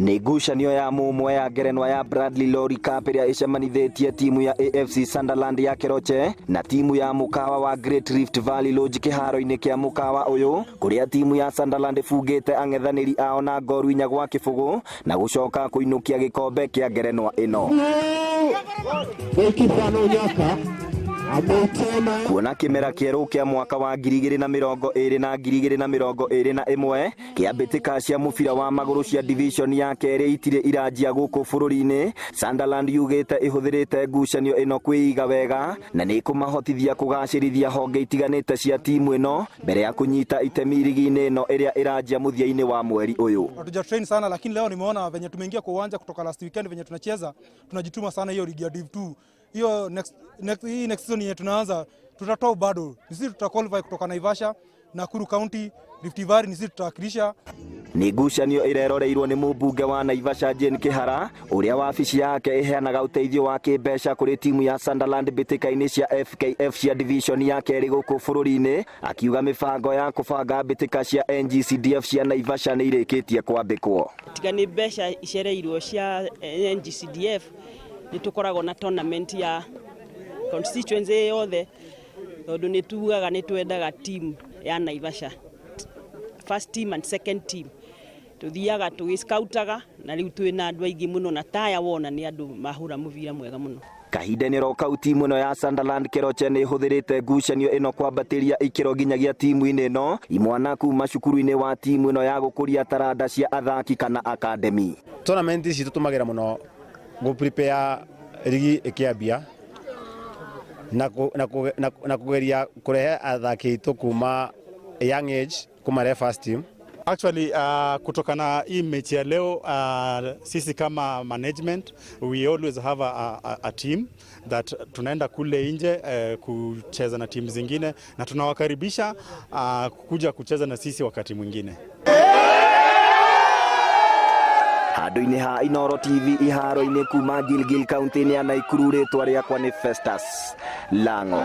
Nĩ ngucanio ya mũmwe ya ngerenwa ya Bradley Lorry Cup ĩrĩa ĩcemanithĩtie timu ya AFC Sunderland ya Keroche na timu ya mũkawa wa Great Rift Valley Lodge kĩharo-inĩ kĩa mũkawa ũyũ, kũrĩa timu ya Sunderland ĩbungĩte ang'ethanĩri ao na ngoru 4-0 na gũcoka kũinũkia gĩkombe kĩa ngerenwa ĩno. Goalkeeper Onyaka ameitema. Kuona kĩmera kĩerũ kĩa mwaka wa 2020 na 2021 kĩa mbĩtĩka cia mũbira wa magũrũ cia division ya kerĩ itirĩ iranjia gũkũ bũrũri-inĩ, Sunderland yugĩte ĩhũthĩrĩte ngucanio ĩno kwĩiga wega na nĩ ĩkũmahotithia kũgacĩrithia honge itiganĩte cia timu ĩno mbere ya kũnyita itemi rigi-inĩ ĩno ĩrĩa ĩranjia mũthia-inĩ wa mweri ũyũ. Hatuja train sana, lakini leo nimeona venye tumeingia kwa uwanja kutoka last weekend, venye tunacheza, tunajituma sana. Hiyo ligi ya Div 2 hiyo next, hii next season yenye tunaanza, tutatoa bado ni sisi tuta qualify kutoka Naivasha, Nakuru County, Rift Valley, ni sisi tutawakilisha. Nĩ ngucanio ĩreroreirwo nĩ mũmbunge wa Naivasha Jane Kihara, ũrĩa wabici yake ĩheanaga ũteithio wa kĩmbeca kũrĩ timu ya Sunderland mbĩtĩka-inĩ cia FKF cia division ya kerĩ gũkũ bũrũri-inĩ, akiuga mĩbango ya kũbanga mbĩtĩka cia NGCDF cia Naivasha nĩ irĩkĩtie kwambĩkwo. Tiga nĩ mbeca icereirwo cia NGCDF, nĩ tũkoragwo na tournament ya constituency yothe, tondũ nĩ tugaga nĩ twendaga team ya Naivasha, first team and second team. Tuthiaga tũgĩscoutaga na rĩu twĩna andũ aingĩ mũno, na taya wona nĩ andũ mahũra mũbira mwega mũno. Kahinda-inĩ ro kau, timu ĩno ya Sunderland Keroche nĩ ĩhũthĩrĩte ngucanio ĩno kwambatĩria ikĩro nginyagia timu-inĩ ĩno imwana kuma cukuru-inĩ wa timu ĩno ya gũkũria taranda cia athaki kana academy. Tournament ici tũtũmagĩra mũno gũ prepare rigi ĩkĩambia na kũgeria kũrehe athaki aitũ kuma young age kũmarehe first team. Actually, kutoka na hii mechi ya leo, sisi kama management, we always have a team that tunaenda kule nje kucheza na timu zingine na tunawakaribisha kuja kucheza na sisi wakati mwingine. Handũ-inĩ ha Inoro TV iharo-inĩ kuma Gilgil, kaunti-inĩ ya Naikuru, rĩtwa rĩakwa nĩ Festus Lango.